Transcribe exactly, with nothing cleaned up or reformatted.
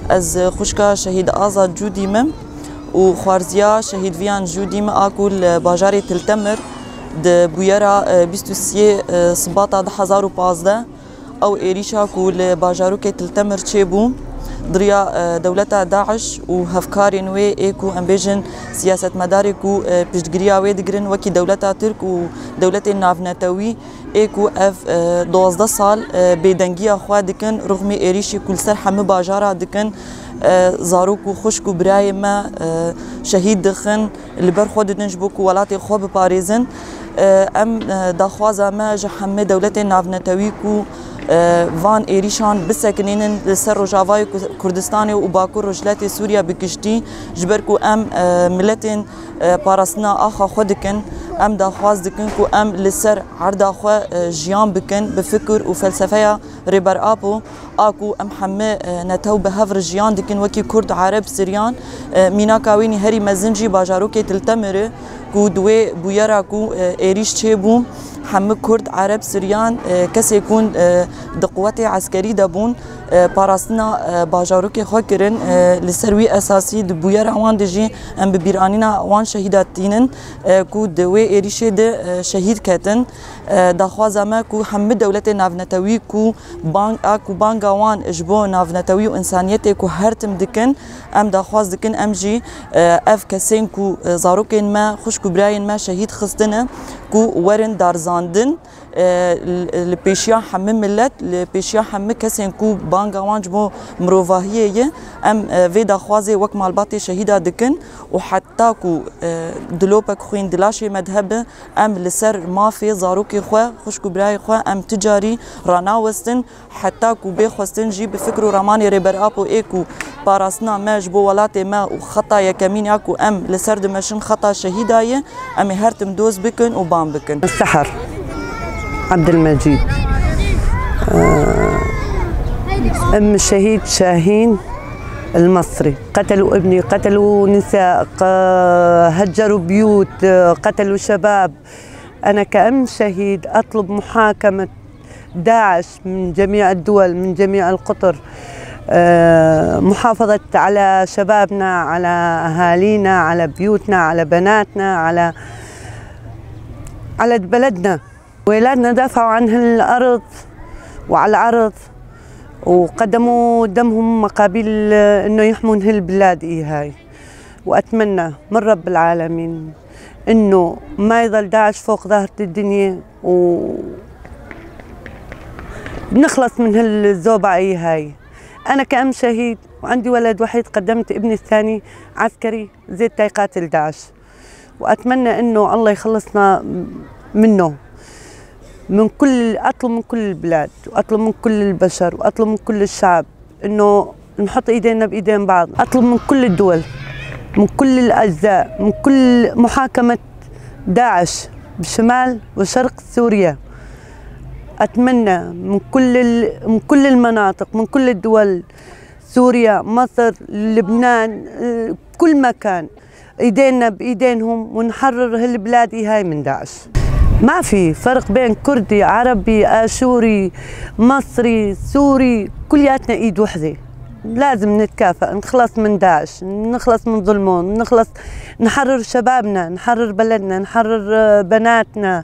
Ez xwişka şehîd Azad Cûdî me û xwarziya şehîd Viyan Cûdî me a ku li bajarê Til Temir di bûyera, e, bîst û sê, e, Sibata du hezar û pazdeh ew êrîşa ku li bajarokê Til Temir çêbû, di riya, e, dewleta DAIŞ û hevkarên wê ê ku em bêjin siyasetmedarê ku, e, piştgiriya wê digirin wekî dewleta Tirk û dewletên navnetewî, ê ku ev, e, duwazdeh sal, e, bêdengiya xwe dikin, rixmî êrîşî ku li ser hemî bajara dikin, e, zarok û xwişk û birayê me, e, şehîd dixin, li ber xwe didin ji bo ku welatê xwe biparêzin. E, em, e, daxwaza me ji hemî dewletên navnetewî ku, e, van êrîşan bisekinînin li ser Rojavayê Ku-, Kurdistanê û Bakur Rojhilatê Sûriye bi giştî, ji ber ku em, e, miletên, e, parastina axa xwe dikin, em daxwaz dikin ku em li ser erda xwe, e, jiyan bikin, bi fikir û felsefeya Rêber Apo, a ku em hemî, e, netew bi hev re jiyan dikin, wekî Kurd, Ereb, Siryan, e, mînaka wînî herî mezin jî bajarokê Til Temir e, ku di wê bûyera ku, e, êrîş çêbû, hemî Kurd, Ereb, Siryan, e, kesê ku, e, di quwetê eskerî de bûn, e, parastina, e, bajarokê xwe kirin, e, li ser wî esasî di bûyera wan de jî em bi bîranîna wan şehîda tînin, e, ku di wê êrîşê de, e, şehîd ketin. E, daxwaza me ku hemî dewletên navnetewî ku bang-, a ku banga wan ji bo navnetewî û însaniyetê ku her tim dikin, em daxwaz dikin, em jî, e, ev kesên ku, e, zarokên me, xwişk û birayên me şehîd xistine, ku werin darizandin, e, li, li pêşiya hemî milet, li pêşiya hemî kesên ku banga wan ji bo mirovahiyê ye, em, e, vê daxwazê wek malbatê şehîda dikin û heta ku, e, dilopek xwîn di laşê me de hebe, em li ser mafê zarokê xwe, xwişk û birayê xwe em ti carî ranawestin, heta ku bê xwestin jî bi fikr û ramanê Rêber Apo ê ku parastina me ji bo welatê me û xeta yekemîn ya ku em li ser dimeşin xeta şehîda ye, em ê her tim doz bikin û bang bikin. سحر عبد المجيد، آه، أم الشهيد شاهين المصري. قتلوا ابني، قتلوا نساء، ق-، هجروا بيوت، قتلوا شباب. أنا كأم شهيد أطلب محاكمة داعش من جميع الدول، من جميع القطر. آه، محافظة على شبابنا، على أهالينا، على بيوتنا، على بناتنا، على، على بلدنا. ولادنا دافعوا عن هالأرض وعلى الأرض، وقدموا دمهم مقابل إنه يحمون هالبلاد إي هاي. وأتمنى من رب العالمين إنه ما يضل داعش فوق ظهر الدنيا، ونخلص من هالزوبعة إي هاي. أنا كأم شهيد وعندي ولد وحيد، قدمت ابني الثاني عسكري زي تايقاتل داعش، وأتمنى إنه الله يخلصنا منه. من كل، أطلب من كل البلاد، وأطلب من كل البشر، وأطلب من كل الشعب إنه نحط إيدينا بإيدين بعض. أطلب من كل الدول، من كل الأجزاء، من كل محاكمة داعش بشمال وشرق سوريا. أتمنى من كل ال-، من كل المناطق، من كل الدول، سوريا، مصر، لبنان، آه، كل مكان، إيدينا بإيدينهم ونحرر هالبلاد هاي من داعش. ما في فرق بين كردي، عربي، آشوري، مصري، سوري، كلياتنا إيد وحدة. لازم نتكافئ، نخلص من داعش، نخلص من ظلمهم، نخلص، نحرر شبابنا، نحرر بلدنا، نحرر، آه، بناتنا.